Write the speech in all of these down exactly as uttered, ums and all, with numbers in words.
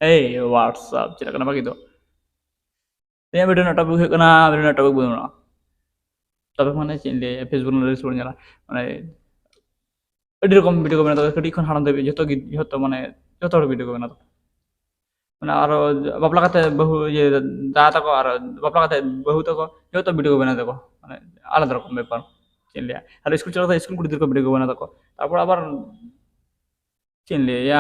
Hey, what's up? ᱪᱮᱫ ᱞᱮᱠᱟ ᱱᱟᱯᱟᱭ ᱜᱮᱛᱚ? ᱛᱮᱦᱮᱧᱟᱜ ᱵᱷᱤᱰᱤᱭᱳ ᱨᱮᱱᱟᱜ ᱴᱚᱯᱤᱠ ᱦᱩᱭᱩᱜ ᱠᱟᱱᱟ, ᱵᱷᱤᱰᱤᱭᱳ ᱨᱮᱱᱟᱜ ᱴᱚᱯᱤᱠ ᱵᱟᱹᱱᱩᱜᱼᱟ᱾ ᱛᱚᱵᱮ ᱢᱟᱱᱮ ᱪᱮᱫ ᱤᱧ ᱞᱟᱹᱭᱟ, ᱯᱷᱮᱥᱵᱩᱠ ᱨᱮ ᱨᱤᱞᱥ ᱵᱚᱱ ᱧᱮᱞᱟ, ᱢᱟᱱᱮ ᱟᱹᱰᱤ ᱨᱚᱠᱚᱢ ᱵᱷᱤᱰᱤᱭᱳ ᱠᱚ ᱵᱮᱱᱟᱣ ᱛᱟᱠᱚ, ᱠᱟᱹᱴᱤᱡ ᱠᱷᱚᱱ ᱦᱟᱲᱟᱢ ᱫᱷᱟᱹᱵᱤᱡ ᱡᱚᱛᱚ ᱜᱮ, ᱡᱚᱛᱚ ᱢᱟᱱᱮ ᱡᱚᱛᱚ ᱦᱚᱲ ᱵᱷᱤᱰᱤᱭᱳ ᱠᱚ ᱵᱮᱱᱟᱣ ᱛᱟᱠᱚ᱾ ᱢᱟᱱᱮ ᱟᱨᱚ ᱵᱟᱯᱞᱟ ᱠᱟᱛᱮ ᱵᱟᱹᱦᱩ, ᱤᱭᱟᱹ, ᱫᱟᱫᱟ ᱛᱟᱠᱚ, ᱟᱨ ᱵᱟᱯᱞᱟ ᱠᱟᱛᱮ ᱵᱟᱹᱦᱩ ᱛᱟᱠᱚ ᱡᱚᱛᱚ ᱵᱷᱤᱰᱤᱭᱳ ᱠᱚ ᱵᱮᱱᱟᱣ ᱛᱟᱠᱚ, ᱢᱟᱱᱮ ᱟᱞᱟᱫᱟ ᱨᱚᱠᱚᱢ ᱵᱮᱯᱟᱨ᱾ ᱪᱮᱫ ᱤᱧ ᱞᱟᱹᱭᱟ, ᱟᱨ ᱥᱠᱩᱞ ᱪᱟᱞᱟᱣ ᱠᱟᱛᱮ ᱥᱠᱩᱞ ᱠᱩᱲᱤ ᱜᱤᱫᱽᱨᱟᱹ ᱠᱚ ᱵᱷᱤᱰᱤᱭᱳ ᱠᱚ ᱵᱮᱱᱟᱣ ᱛᱟᱠᱚ᱾ ᱛᱟᱨᱯᱚᱨ ᱟᱵᱟᱨ ᱪᱮᱫ ᱤᱧ ᱞᱟᱹᱭᱟ,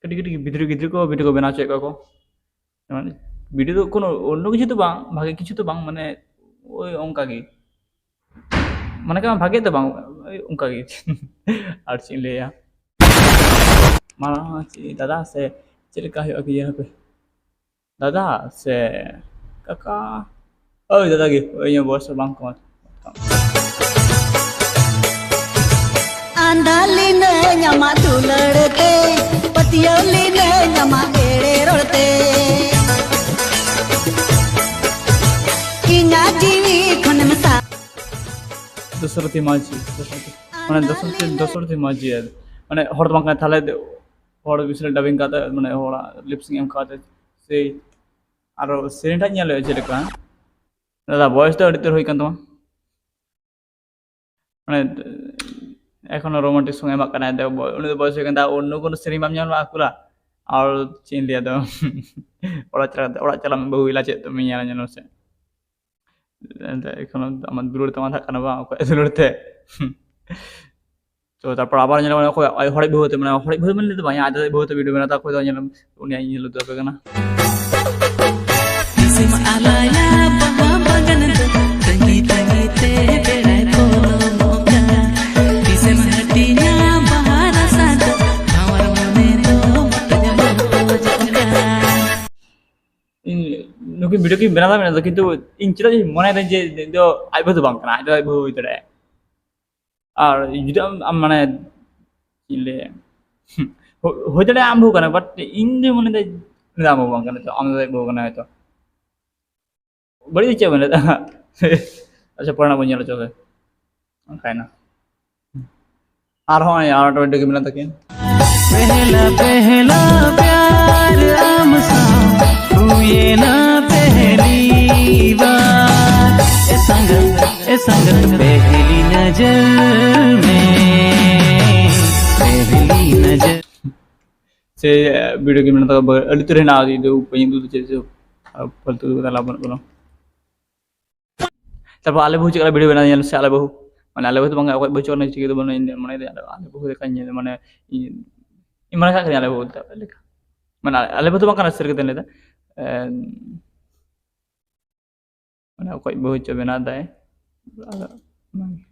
ᱠᱟᱹᱴᱤᱡ ᱠᱟᱹᱴᱤᱡ ᱵᱷᱤᱰᱤᱭᱳ ᱜᱤᱫᱽᱨᱟᱹ ᱠᱚ ᱵᱷᱤᱰᱤᱭᱳ ᱠᱚ ᱵᱮᱱᱟᱣ ᱦᱚᱪᱚᱭᱮᱫ ᱠᱚᱣᱟ ᱠᱚ᱾ ᱢᱟᱱᱮ ᱵᱷᱤᱰᱤᱭᱳ ᱫᱚ ᱠᱳᱱᱳ ᱚᱱᱱᱚ ᱠᱤᱪᱷᱩ ᱫᱚ ᱵᱟᱝ, ᱵᱷᱟᱜᱮ ᱠᱤᱪᱷᱩ ᱫᱚ ᱵᱟᱝ, ᱢᱟᱱᱮ ᱳᱭ ᱚᱱᱠᱟ ᱜᱮ, ᱢᱟᱱᱮ ᱠᱟᱢ ᱵᱷᱟᱜᱮ ᱫᱚ ᱵᱟᱝ, ᱳᱭ ᱚᱱᱠᱟ ᱜᱮ᱾ ᱟᱨ ᱪᱮᱫ ᱤᱧ ᱞᱟᱹᱭᱟ, ᱢᱟᱲᱟᱝ ᱪᱮᱫ ᱫᱟᱫᱟ ᱥᱮ ᱪᱮᱫ ᱞᱮᱠᱟ ᱦᱩᱭᱩᱜᱼᱟ ᱠᱤ, ᱤᱭᱟᱹ ᱦᱟᱯᱮ, ᱫᱟᱫᱟ ᱥᱮ ᱠᱟᱠᱟ, ᱳᱭ ᱫᱟᱫᱟ ᱜᱮ, ᱳᱭ ᱤᱧᱟᱹᱜ ᱵᱚᱭᱚᱥ ᱦᱚᱸ ᱵᱟᱝ ᱠᱚᱢᱟ᱾ ᱟᱸᱫᱷᱟ ᱞᱤᱱᱟᱹᱧ ᱟᱢᱟᱜ ᱫᱩᱞᱟᱹᱲ ᱛᱮ, ᱯᱟᱹᱛᱭᱟᱹᱣ ᱞᱤᱱᱟᱹᱧ ᱟᱢᱟᱜ ᱮᱲᱮ ᱨᱚᱲ ᱛᱮ᱾ ᱤᱧᱟᱜ ᱡᱤᱣᱤ ᱠᱷᱚᱱᱮᱢ ᱥᱟ- ᱫᱚᱥᱚᱨᱚᱛᱷᱤ ᱢᱟᱹᱡᱷᱤ, ᱫᱚᱥᱚᱨᱚᱛᱷᱤ, ᱢᱟᱱᱮ ᱫᱚᱥᱚᱨᱚᱛᱷᱤ, ᱫᱚᱥᱚᱨᱚᱛᱷᱤ ᱢᱟᱹᱡᱷᱤ ᱟᱨ, ᱢᱟᱱᱮ ᱦᱚᱲ ᱫᱚ ᱵᱟᱝ ᱠᱟᱱᱟ, ᱛᱟᱦᱞᱮ ᱦᱚᱲ ᱵᱤᱥᱚᱭ ᱰᱟᱵᱤᱝ ᱠᱟᱛᱮ, ᱢᱟᱱᱮ ᱦᱚᱲᱟᱜ ᱞᱤᱯᱥᱤᱝ ᱮᱢ ᱠᱟᱛᱮ, ᱥᱮ ᱟᱨᱚ ᱥᱮᱨᱮᱧ ᱴᱟᱜ ᱧᱮᱞ ᱦᱩᱭᱩᱜᱼᱟ ᱪᱮᱫ ᱞᱮᱠᱟ᱾ ᱫᱟᱫᱟ, ᱵᱚᱭᱮᱥ ᱫᱚ ᱟᱹᱰᱤ ᱩᱛᱟᱹᱨ ᱦᱩᱭ ᱠᱟᱱ ᱛᱟᱢᱟ᱾ ᱢᱟᱱᱮ ᱮᱠᱷᱚᱱᱳ ᱨᱳᱢᱟᱱᱴᱤᱠ ᱥᱚᱝ ᱮᱢᱟᱜ ᱠᱟᱱᱟᱭ, ᱫᱮ-, ᱩᱱᱤ ᱫᱚ ᱵᱚᱭᱮᱥ ᱦᱩᱭ ᱠᱟᱱ ᱛᱟᱭᱟ, ᱚᱱᱱᱚ ᱠᱳᱱᱳ ᱥᱮᱨᱮᱧ ᱵᱟᱢ ᱧᱟᱢ ᱞᱮᱫᱟ ᱟᱠᱩᱞᱟ? ᱟᱨ ᱪᱮᱫ ᱤᱧ ᱞᱟᱹᱭᱟ ᱫᱚ, ᱚᱲᱟᱜ ᱪᱟᱞᱟᱜ, ᱚᱲᱟᱜ ᱪᱟᱞᱟᱜ ᱢᱮ, ᱵᱟᱹᱦᱩ ᱮᱞᱟ ᱪᱮᱫ ᱛᱮᱢ ᱧᱮᱞᱟ, ᱧᱮᱞ ᱢᱮᱥᱮ᱾ ᱮᱱᱛᱮ ᱮᱠᱷᱚᱱᱳ ᱟᱢᱟᱜ ᱫᱩᱞᱟᱹᱲ ᱛᱮ ᱢᱟᱛᱷᱟᱜ ᱠᱟᱱᱟ ᱵᱟᱝ, ᱚᱠᱚᱭᱟᱜ ᱫᱩᱞᱟᱹᱲ ᱛᱮ? ᱛᱚ ᱛᱟᱨᱯᱚᱨ ᱟᱵᱟᱨ ᱧᱮᱞᱚᱜ ᱠᱟᱱᱟ ᱚᱠᱚᱭ ᱟᱡ ᱦᱚᱲᱤᱡ ᱵᱟᱹᱦᱩ ᱛᱮ, ᱢᱟᱱᱮ ᱦᱚᱲᱤᱡ ᱵᱟᱹᱦᱩ ᱢᱮᱱ ᱞᱮᱫᱟ ᱵᱟᱝ, ᱟᱡ ᱫᱟᱫᱟ ᱵᱟᱹᱦᱩ ᱛᱮ ᱵᱷᱤᱰᱤᱭᱳ ᱵᱮᱱᱟᱣ ᱛᱟᱠᱚ ᱫᱚ ᱧᱮᱞ ᱩᱱᱤᱭᱟᱜ ᱤᱧ ᱧᱮᱞ ᱩᱫᱩᱜ ᱟᱯᱮ ᱠᱟᱱᱟ᱾ ᱛᱤᱥᱮᱢ ᱟᱞᱟᱭᱟ ᱵᱟᱦᱟ ᱵᱟᱜᱟᱱ ᱫᱚ, ᱛᱟᱺᱜᱤ ᱛᱟᱺᱜᱤ ᱛᱮ ᱵᱮᱲᱟᱭ ᱯᱚᱞᱚᱢᱚᱜ ᱠᱟᱱ᱾ ᱛᱤᱥᱮᱢ ᱦᱟᱹᱴᱤᱧᱟ ᱵᱟᱦᱟ ᱨᱟᱥᱟ ᱫᱚ, ᱵᱷᱟᱶᱟᱨ ᱢᱚᱱᱮ ᱫᱚ ᱢᱚᱴᱚᱡ ᱢᱚᱴᱚᱡᱚᱜ ᱠᱟᱱ᱾ ᱤᱧ ᱱᱩᱠᱤᱱ ᱵᱷᱤᱰᱤᱭᱳ ᱠᱤᱱ ᱵᱮᱱᱟᱣ ᱫᱟ ᱢᱮᱱᱛᱮ, ᱠᱤᱱᱛᱩ ᱤᱧ ᱪᱮᱫᱟᱜ ᱤᱧ ᱢᱚᱱᱮᱭᱮᱫᱟ ᱡᱮ ᱤᱧ ᱫᱚ ᱟᱡ ᱵᱟᱹᱦᱩ ᱫᱚ ᱵᱟᱝ ᱠᱟᱱᱟ, ᱟᱡ ᱫᱚ ᱟᱡ ᱵᱟᱹᱦᱩ ᱦᱩᱭ ᱫᱟᱲᱮᱭᱟᱜᱼᱟ᱾ ᱟᱨ ᱡᱩᱫᱤ ᱟᱢ, ᱟᱢ ᱢᱟᱱᱮ ᱪᱮᱫ ᱤᱧ ᱞᱟᱹᱭᱟ, ᱦᱩ-, ᱦᱩᱭ ᱫᱟᱲᱮᱭᱟᱜᱼᱟ ᱟᱢ ᱵᱟᱹᱦᱩ ᱠᱟᱱᱟ, but ᱤᱧ ᱫᱚ ᱢᱚᱱᱮ ᱫᱚ ᱩᱱᱤ ᱫᱚ ᱟᱢ ᱵᱟᱹᱦᱩ ᱵᱟᱝ ᱠᱟᱱᱟ, ᱛᱚ ᱟᱢ ᱫᱚ ᱟᱡ ᱵᱟᱹᱦᱩ ᱠᱟᱱᱟ ᱦᱚᱭᱛᱚ᱾ ᱵᱟᱹᱲᱤᱡ ᱫᱚ ᱪᱮᱫ ᱵᱮᱱ ᱞᱟᱹᱭᱫᱟ? ᱟᱪᱪᱷᱟ, ᱯᱚᱨᱮ ᱱᱟᱜ ᱵᱚᱱ ᱧᱮᱞ ᱦᱚᱪᱚ ᱜᱮ᱾ ᱚᱱᱠᱟᱭᱱᱟ᱾ ᱟᱨᱦᱚᱸ ᱟᱨ ᱢᱤᱫᱴᱮᱱ ᱵᱷᱤᱰᱤᱭᱳ ᱜᱮ ᱢᱮᱱᱟᱜ ᱛᱟᱹᱠᱤᱱ᱾ ᱯᱮᱦᱞᱟ, ᱯᱮᱦᱞᱟ, संगत पहली नजर में, पहली नजर। ᱥᱮ ᱵᱷᱤᱰᱤᱭᱳ ᱜᱮᱢ ᱢᱮᱱᱟᱜ ᱛᱟᱠᱚᱣᱟ, ᱟᱹᱰᱤ ᱩᱛᱟᱹᱨ ᱦᱮᱱᱟᱜᱼᱟ, ᱤᱧ ᱫᱚ ᱵᱟᱹᱧ ᱩᱫᱩᱜ ᱪᱮᱫ ᱪᱚ, ᱟᱨ ᱯᱷᱟᱞᱛᱩ ᱩᱫᱩᱜ ᱠᱟᱛᱮ ᱞᱟᱵᱷ ᱵᱟᱹᱱᱩᱜ ᱠᱟᱱᱟ᱾ ᱛᱟᱨᱯᱚᱨ ᱟᱞᱮ ᱵᱟᱹᱦᱩ ᱪᱮᱫ ᱞᱮᱠᱟ ᱵᱷᱤᱰᱤᱭᱳ ᱵᱮᱱᱟᱣ ᱧᱮᱞ ᱥᱮ, ᱟᱞᱮ ᱵᱟᱹᱦᱩ, ᱢᱟᱱᱮ ᱟᱞᱮ ᱵᱟᱹᱦᱩ ᱫᱚ ᱵᱟᱝ, ᱚᱠᱚᱭ ᱵᱟᱹᱦᱩ ᱪᱚ ᱚᱱᱟ ᱪᱤᱠᱟᱹ ᱫᱚ ᱵᱟᱹᱱᱩᱜ, ᱤᱧ ᱫᱚ ᱢᱚᱱᱮ ᱫᱚ ᱟᱞᱮ ᱵᱟᱹᱦᱩ ᱞᱮᱠᱟᱧ ᱧᱮᱞ, ᱢᱟᱱᱮ ᱤᱧ, ᱤᱧ ᱢᱚᱱᱮ ᱠᱟᱜ ᱠᱟᱹᱱᱟᱹᱧ ᱟᱞᱮ ᱵᱟᱹᱦᱩ ᱞᱮᱠᱟ, ᱢᱟᱱᱮ ᱟᱞᱮ ᱵᱟᱹᱦᱩ ᱫᱚ ᱵᱟᱝ ᱠᱟᱱᱟ, ᱥᱟᱹᱨᱤ ᱠᱟᱛᱷᱟᱧ ᱞᱟᱹᱭᱫᱟ᱾ ᱮᱸ, ᱢᱟᱱᱮ ᱚᱠᱚᱭ ᱵᱟᱹᱦᱩ ᱪᱚ ᱵᱮᱱᱟᱣ ᱫᱟᱭ᱾ ᱟᱫᱚ ᱚᱱᱟᱜᱮ᱾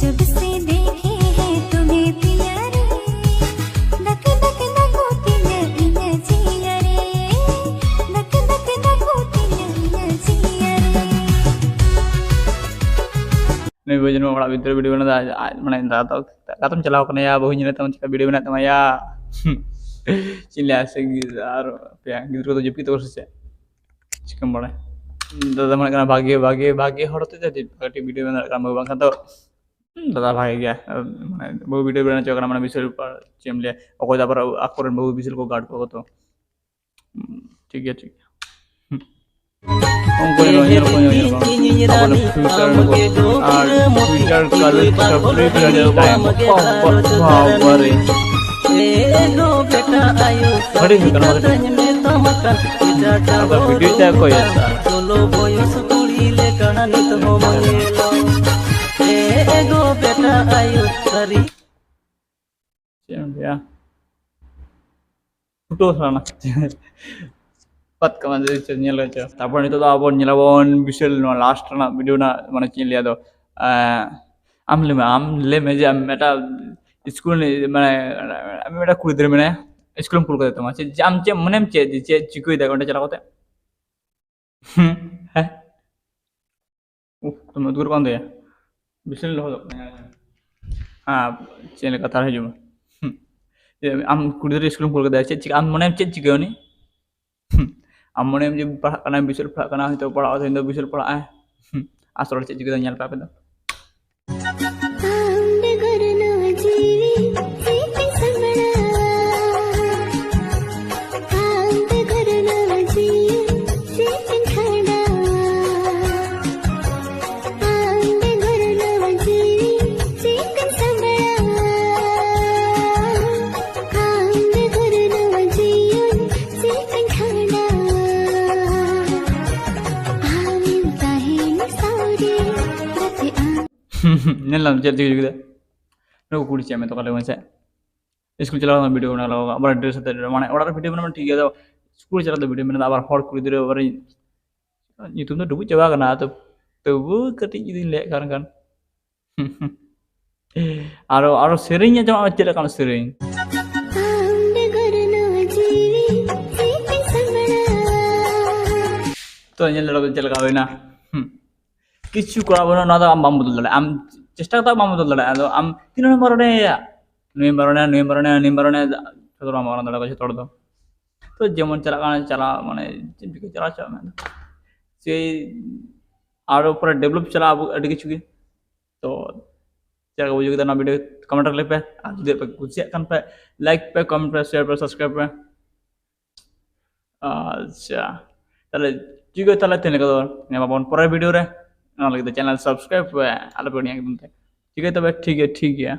जब से देखे है तुम्हें प्यारे, धक धक धक होती है इन जिया रे, धक धक धक होती है इन जिया रे। ᱱᱩᱭ ᱵᱟᱹᱦᱩ ᱡᱮᱱᱚ ᱚᱲᱟᱜ ᱵᱷᱤᱛᱨᱤ ᱵᱷᱤᱰᱤᱭᱳ ᱵᱮᱱᱟᱣ ᱫᱟ, ᱟᱡ, ᱟᱡ, ᱢᱟᱱᱮ ᱫᱟᱫᱟ ᱛᱟᱠᱚ ᱚᱠᱟᱛᱮᱢ ᱪᱟᱞᱟᱣ ᱠᱟᱱᱟ ᱭᱟ, ᱵᱟᱹᱦᱩ ᱧᱮᱞ ᱛᱟᱢᱟ ᱪᱮᱠᱟ ᱵᱷᱤᱰᱤᱭᱳ ᱵᱮᱱᱟᱣ ᱛᱟᱢᱟ ᱭᱟ᱾ ᱪᱮᱫ ᱞᱟᱹᱭᱟ ᱥᱮ ᱜᱤᱫᱽᱨᱟᱹ ᱟᱨ ᱯᱮᱭᱟ ᱜᱤᱫᱽᱨᱟᱹ ᱠᱚᱫᱚ ᱡᱟᱹᱯᱤᱫ ᱛᱟᱠᱚ ᱥᱮ ᱪᱮᱫ? ᱪᱤᱠᱟᱹᱢ ᱵᱟᱲᱟᱭ? ᱫᱟᱫᱟ ᱢᱚᱱᱮ ᱠᱟᱱᱟ ᱵᱷᱟᱜᱮ, ᱵᱷᱟᱜᱮ, ᱵᱷᱟᱜᱮ ᱦᱚᱲ ᱦᱚᱛᱮᱡ ᱛᱮ ᱠᱟᱹᱴᱤᱡ ᱵᱷᱤᱰᱤᱭᱳ ᱵᱮᱱᱟᱣ ᱫᱟᱲᱮᱭᱟᱜ ᱠᱟᱱᱟ, ᱵᱟᱝᱠᱷᱟᱱ ᱫᱚ, ᱦᱩᱸ, ᱫᱟᱫᱟ ᱵᱷᱟᱜᱮ ᱜᱮᱭᱟ᱾ ᱢᱟᱱᱮ ᱵᱟᱹᱦᱩ ᱵᱷᱤᱰᱤᱭᱳ ᱵᱮᱱᱟᱣ ᱦᱚᱪᱚ ᱠᱟᱱᱟ, ᱢᱟᱱᱮ ᱵᱤᱥᱟᱞ ᱵᱮᱯᱟᱨ, ᱪᱮᱫ ᱮᱢ ᱞᱟᱹᱭᱟ? ᱚᱠᱚᱭ ᱫᱚ ᱟᱵᱟᱨ ᱟᱠᱚᱨᱮᱱ ᱵᱟᱹᱦᱩ ᱵᱤᱥᱟᱞ ᱠᱚ ᱜᱟᱨᱰ ᱠᱚᱣᱟ ᱛᱚ᱾ ᱦᱩᱸ, ᱴᱷᱤᱠ ᱜᱮᱭᱟ, ᱴᱷᱤᱠ ᱜᱮᱭᱟ᱾ ᱦᱩᱸ᱾ ᱩᱱᱠᱩ ᱧᱮᱞ ᱠᱚ, ᱧᱮᱞ ᱠᱚ᱾ ᱟᱵᱚ ᱫᱚ future ᱠᱚ ᱟᱨ future ᱠᱟᱞ ᱪᱷᱟᱯᱨᱤ ᱠᱷᱮᱞ time. ᱵᱟᱵᱟ, ᱵᱟᱵᱟ ᱨᱮ᱾ ᱟᱹᱰᱤ ᱦᱩᱭᱩᱜ ᱠᱟᱱᱟ, ᱟᱹᱰᱤ᱾ ᱟᱫᱚ ᱵᱷᱤᱰᱤᱭᱳ ᱪᱟ ᱠᱚ ᱤᱭᱟᱹ ᱥᱟᱨ᱾ ᱪᱮᱫ ᱮᱢ ᱞᱟᱹᱭᱟ? ᱯᱷᱩᱴᱟᱹᱣ ᱥᱟᱱᱟ᱾ ᱵᱟᱫ ᱠᱟᱜ ᱢᱟ, ᱪᱮᱫ ᱧᱮᱞ ᱦᱚᱪᱚ᱾ ᱛᱟᱨᱯᱚᱨ ᱱᱤᱛᱚᱜ ᱫᱚ ᱟᱵᱚ ᱧᱮᱞᱟᱵᱚᱱ ᱵᱤᱥᱟᱞ ᱱᱚᱣᱟ last ᱨᱮᱱᱟᱜ ᱵᱷᱤᱰᱤᱭᱳ ᱨᱮᱱᱟᱜ, ᱢᱟᱱᱮ ᱪᱮᱫ ᱤᱧ ᱞᱟᱹᱭᱟ ᱟᱫᱚ, ᱮᱸ, ᱟᱢ ᱞᱟᱹᱭ ᱢᱮ, ᱟᱢ ᱞᱟᱹᱭ ᱢᱮ ᱡᱮ ᱟᱢ ᱢᱤᱫᱴᱟᱝ ᱥᱠᱩᱞ, ᱢᱟᱱᱮ ᱟᱢ ᱢᱤᱫᱴᱟᱝ ᱠᱩᱲᱤ ᱜᱤᱫᱽᱨᱟᱹ ᱢᱮᱱᱟᱭᱟ, ᱥᱠᱩᱞᱮᱢ ᱠᱩᱞ ᱠᱟᱫᱮ ᱛᱟᱢᱟ, ᱪᱮᱫ, ᱟᱢ ᱪᱮᱫ ᱢᱚᱱᱮᱢ ᱪᱮᱫ, ᱪᱮᱫ ᱪᱤᱠᱟᱹᱭ ᱫᱟᱭ ᱚᱸᱰᱮ ᱪᱟᱞᱟᱣ ᱠᱟᱛᱮ? ᱦᱩᱸ, ᱦᱮᱸ? ᱩᱯ, ᱫᱚᱢᱮ ᱩᱫᱽᱜᱟᱹᱨ ᱠᱟᱱ ᱛᱟᱭᱟ᱾ ᱵᱤᱥᱟᱞ ᱞᱚᱦᱚᱫᱚᱜ ᱠᱟᱱᱟ᱾ ᱦᱮᱸ, ᱪᱮᱫ ᱞᱮᱠᱟ ᱛᱟᱨ ᱦᱤᱡᱩᱜ ᱢᱮ᱾ ᱦᱩᱸ᱾ ᱡᱮ ᱟᱢ ᱠᱩᱲᱤ ᱜᱤᱫᱽᱨᱟᱹ ᱥᱠᱩᱞᱮᱢ ᱠᱩᱞ ᱠᱟᱫᱮᱭᱟ, ᱪᱮᱫ ᱪᱤᱠᱟ, ᱟᱢ ᱢᱚᱱᱮᱢ ᱪᱮᱫ ᱪᱤᱠᱟᱹ ᱩᱱᱤ? ᱦᱩᱸ᱾ ᱟᱢ ᱢᱚᱱᱮᱢ ᱡᱮ ᱯᱟᱲᱦᱟᱜ ᱠᱟᱱᱟᱭ, ᱵᱤᱥᱟᱞ ᱯᱟᱲᱦᱟᱜ ᱠᱟᱱᱟ, ᱦᱚᱭᱛᱳ ᱯᱟᱲᱦᱟᱜ ᱛᱮᱦᱮᱧ ᱫᱚ ᱵᱤᱥᱟᱞ ᱯᱟᱲᱦᱟᱜ ᱟᱭ᱾ ᱦᱩᱸ᱾ ᱟᱥᱚᱞ ᱪᱮᱫ ᱪᱤᱠᱟᱹ ᱧᱮᱞ ᱯᱮ ᱟᱯᱮ ᱫᱚ᱾ ᱟᱢ ᱵᱮᱜᱚᱨ ᱱᱚᱣᱟ ᱡᱤᱣᱤ ᱪᱮᱫ ᱤᱧ ᱥᱟᱢᱵᱲᱟᱣᱟ? ᱟᱢ ᱵᱮᱜᱚᱨ ᱱᱚᱣᱟ ᱡᱤᱣᱤ ᱪᱮᱫ ᱤᱧ ᱠᱷᱟᱸᱰᱟᱣᱟ? ᱧᱮᱞ ᱞᱟᱢ ᱪᱮᱫ ᱪᱤᱠᱟᱹ ᱠᱮᱫᱟ? ᱱᱩᱠᱩ ᱠᱩᱲᱤ ᱪᱮᱫ ᱢᱮᱛᱟ ᱠᱚᱣᱟ ᱞᱟᱹᱭ ᱢᱮᱥᱮ? ᱥᱠᱩᱞ ᱪᱟᱞᱟᱣ ᱠᱟᱛᱮ ᱵᱷᱤᱰᱤᱭᱳ ᱵᱮᱱᱟᱣ ᱞᱟᱜᱟᱣ ᱠᱟᱜᱼᱟ, ᱟᱵᱟᱨ ᱰᱨᱮᱥ ᱟᱛᱮ, ᱢᱟᱱᱮ ᱚᱲᱟᱜ ᱨᱮ ᱵᱷᱤᱰᱤᱭᱳ ᱵᱮᱱᱟᱣ ᱢᱟ ᱴᱷᱤᱠ ᱜᱮᱭᱟ, ᱟᱫᱚ ᱥᱠᱩᱞ ᱪᱟᱞᱟᱣ ᱠᱟᱛᱮ ᱵᱷᱤᱰᱤᱭᱳ ᱵᱮᱱᱟᱣ ᱫᱚ ᱟᱵᱟᱨ ᱦᱚᱲ ᱠᱩᱲᱤ ᱜᱤᱫᱽᱨᱟᱹ ᱟᱵᱟᱨ ᱧᱩᱛᱩᱢ ᱫᱚ ᱰᱩᱵᱩᱡ ᱪᱟᱵᱟ ᱠᱟᱱᱟ, ᱛᱚ ᱛᱚᱵᱩ ᱠᱟᱹᱴᱤᱡ ᱡᱩᱫᱤᱧ ᱞᱟᱹᱭᱟᱜ ᱠᱟᱱ ᱠᱷᱟᱱ ᱟᱨᱚ ᱟᱨᱚ ᱥᱮᱨᱮᱧ ᱟᱸᱡᱚᱢᱚᱜᱼᱟ, ᱪᱮᱫ ᱞᱮᱠᱟᱱ ᱥᱮᱨᱮᱧ? ᱛᱚ ᱧᱮᱞ ᱫᱟᱲᱮᱭᱟᱜ ᱪᱮᱫ ᱞᱮᱠᱟ ᱦᱩᱭᱱᱟ᱾ ᱦᱩᱸ᱾ ᱠᱤᱪᱷᱩ ᱠᱚᱨᱟᱣ ᱵᱟᱹᱱᱩᱜᱼᱟ, ᱱᱚᱣᱟ ᱫᱚ ᱟᱢ ᱵᱟᱢ ᱵᱚᱫᱚᱞ ᱫᱟᱲᱮᱭᱟᱜᱼᱟ᱾ ᱟᱢ ᱪᱮᱥᱴᱟ ᱠᱟᱛᱮ ᱵᱟᱢ ᱵᱚᱫᱚᱞ ᱫᱟᱲᱮᱭᱟᱜᱼᱟ᱾ ᱟᱫᱚ ᱟᱢ ᱛᱤᱱᱟᱹᱜ ᱦᱚᱲᱮᱢ ᱵᱟᱨᱚᱱᱮᱭᱟ, ᱱᱩᱭᱮᱢ ᱵᱟᱨᱚᱱᱮᱭᱟ, ᱱᱩᱭᱮᱢ ᱵᱟᱨᱚᱱᱮᱭᱟ, ᱱᱩᱭᱮᱢ ᱵᱟᱨᱚᱱᱮᱭᱟ, ᱡᱷᱚᱛᱚ ᱦᱚᱲ ᱵᱟᱢ ᱵᱟᱨᱚᱱ ᱫᱟᱲᱮᱭᱟᱠᱚᱣᱟ, ᱡᱷᱚᱛᱚ ᱦᱚᱲ ᱫᱚ᱾ ᱛᱚ ᱡᱮᱢᱚᱱ ᱪᱟᱞᱟᱜ ᱠᱟᱱᱟ ᱪᱟᱞᱟᱣ, ᱢᱟᱱᱮ ᱪᱮᱫ ᱮᱢ ᱪᱤᱠᱟᱹ, ᱪᱟᱞᱟᱣ ᱦᱚᱪᱚᱣᱟᱜ ᱢᱮ᱾ ᱥᱮᱭ ᱟᱨᱚ ᱯᱩᱨᱟᱹ ᱰᱮᱵᱷᱞᱚᱯ ᱪᱟᱞᱟᱜᱼᱟ ᱟᱵᱚ ᱟᱹᱰᱤ ᱠᱤᱪᱷᱩ ᱜᱮ᱾ ᱛᱚ ᱪᱮᱫ ᱞᱮᱠᱟ ᱵᱩᱡᱷᱟᱹᱣ ᱠᱮᱫᱟ ᱱᱚᱣᱟ ᱵᱷᱤᱰᱤᱭᱳ? ᱠᱚᱢᱮᱱᱴ ᱨᱮ ᱞᱟᱹᱭ ᱯᱮ, ᱟᱨ ᱡᱩᱫᱤ ᱯᱮ ᱠᱩᱥᱤᱭᱟᱜ ᱠᱷᱟᱱ ᱯᱮ ᱞᱟᱭᱤᱠ ᱯᱮ, ᱠᱚᱢᱮᱱᱴ ᱯᱮ, ᱥᱮᱭᱟᱨ ᱯᱮ, ᱥᱟᱵᱥᱠᱨᱟᱭᱤᱵ ᱯᱮ᱾ ᱟᱪᱪᱷᱟ, ᱛᱟᱦᱞᱮ ᱴᱷᱤᱠ ᱜᱮᱭᱟ, ᱛᱟᱦᱞᱮ ᱛᱮᱦᱮᱧ ᱞᱮᱠᱟ ᱫᱚ ᱧᱟᱯᱟᱢ ᱟᱵᱚᱱ ᱯᱚᱨᱮᱨ ᱵᱷᱤᱰᱤᱭᱳ ᱨᱮ᱾ ᱚᱱᱟ ᱞᱟᱹᱜᱤᱫ ᱛᱮ ᱪᱮᱱᱮᱞ ᱥᱟᱵᱥᱠᱨᱟᱭᱤᱵ ᱯᱮ, ᱟᱞᱚ ᱯᱮ ᱦᱤᱲᱤᱧᱟ ᱮᱠᱫᱚᱢ ᱛᱮ᱾ ᱴᱷᱤᱠ ᱜᱮᱭᱟ ᱛᱚᱵᱮ, ᱴᱷᱤᱠ ᱜᱮᱭᱟ, ᱴᱷᱤᱠ ᱜᱮᱭᱟ᱾